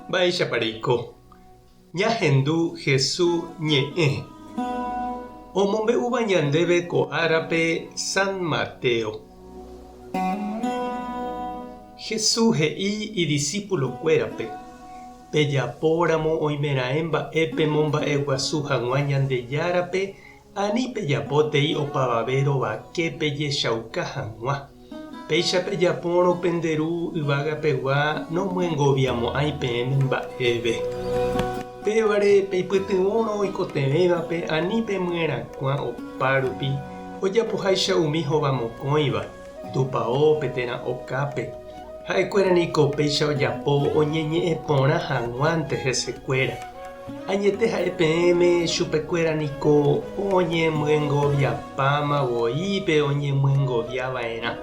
Mba'éichapa reiko? Ñahendu Hesu ñe'ẽ. Omombe'úva ñandéve ko árape San Mateo. Hesu he'i idisípulokuérape, Pejapóramo oimeraẽ mba'e pemomba'eguasu hag̃ua Ñandejárape, Ani pejapótei opavave rovake pejechauka hag̃ua. Péicha pejapórõ pende Ru yvága pegua nomyengoviamo'ãi peẽme mba'eve. Pévare peipytyvõrõ oikotevẽvape ani pemyerakuã opárupi ojapoháicha umi hovamokõiva, tupaópe térã okápe. Ha'ekuéra niko péicha ojapo oñeñe'ẽ porã hag̃uánte hesekuéra. Añete ha'e peẽme chupekuéra niko oñemyengoviapáma voi pe oñemyengovia va'erã.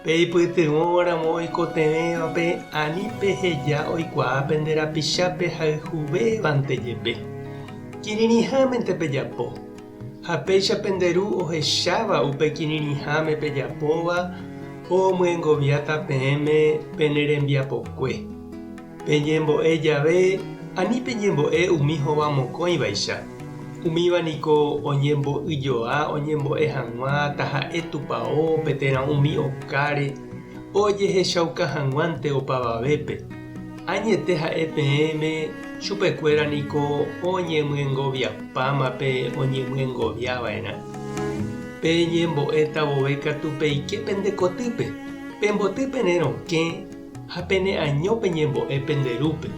Peipytyvõramo oikotevẽvape ani peheja oikuaa pende rapicha pehayhuvévante jepe. Kirirĩhámente pejapo. Ha péicha pende Ru ohecháva upe kirirĩháme pejapóva omyengoviáta peẽme pene rembiapokue. Peñembo'e jave, ani peñembo'e umi hovamokõivaicha. Umíva niko oñembo'yjoa oñembo'e hag̃ua taha'e tupaópe térã umi okáre ojehechauka hag̃uánte opavavépe. Añete ha'e peẽme, chupekuéra niko oñemyengoviapáma pe oñemyengoviava'erã. Peñembo'éta vove katu peike pende kotýpe, pemboty pene rokẽ ha pene año peñembo'e pende Rúpe,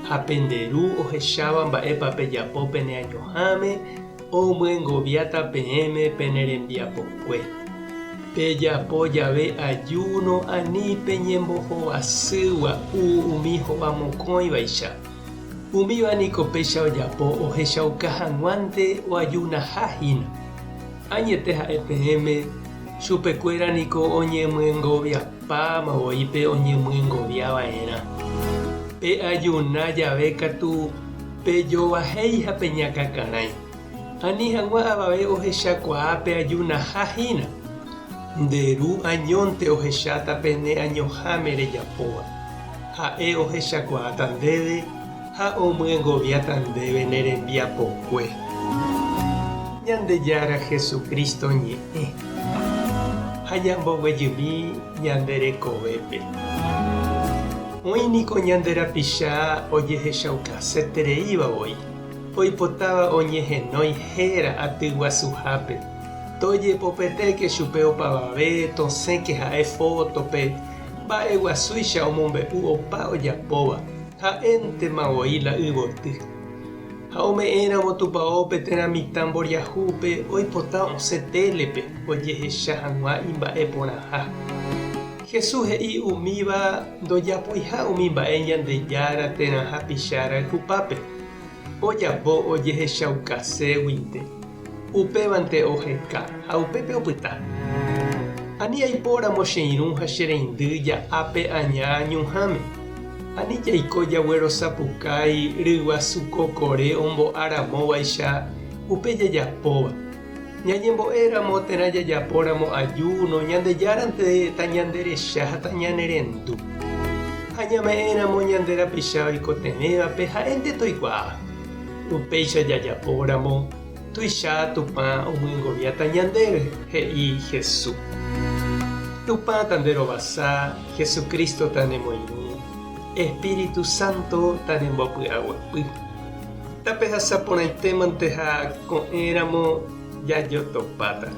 ha pende Ru ohecháva mba'épa pejapo pene añoháme, Omyengoviáta peẽme pene rembiapokue. Pejapo jave ajúno ani peñembohovasy gua'u umi hovamokõivaicha. Umíva niko péicha ojapo ohechauka hag̃uánte oajunaha hína. Añete ha'e peẽme, chupekuéra niko oñemyengoviapáma voi pe oñemyengovia va'erã. Pe ajuna jave katu Pejovahéi ha peñakãkarãi, ani hag̃ua avave ohechakuaa pe ajunaha hína. Nde Ru añónte ohecháta pe ne añoháme rejapóva. Ha'e ohechakuaáta ndéve ha omyengoviáta ndéve ne rembiapokue. Ñandejára Jesucristo ñe'ẽ ha ñamboguejymi ñande rekovépe. Oĩ niko ñande rapicha ojehechaukasetereíva voi, oipotáva oñehenói héra aty guasuhápe, tojepopetéke chupe opavave tosẽke ha'e fótope, mba'e guasúicha omombe'u opa ojapóva, ha'éntema voi la yvoty. Ha ome'ẽramo tupaópe térã mitã mboriahúpe oipota osẽ télepe ojehecha hag̃ua imba'e porãha. Jesús he'i umíva ndojapoiha umi mba'e Ñandejára térã hapicha rayhupápe, ojapo ojehechaukaséguinte, upévante oheka ha upépe opyta. Ani aipóramo che irũ ha che reindy ja'a pe aña ñuhãme. Ani jaiko jaguerosapukái ryguasu kokore ombo'a ramóvaicha upe jajapóva. Ñañembo'éramo térã jajapóramo ajúno, Ñandejárante tañanderecha ha tañanerendu. Ha ñame'ẽramo ñande rapicha oikotevẽvape ha'énte toikuaa. Upéicha jajapóramo, tuicha Tupã omyengoviáta ñandéve, he'i Jesús. Tupã tanderovasa, Jesucristo tanemoirũ, Espíritu Santo tanembopy'aguapy. Tapehasa porãitémante ha ko'ẽramo jajotopáta.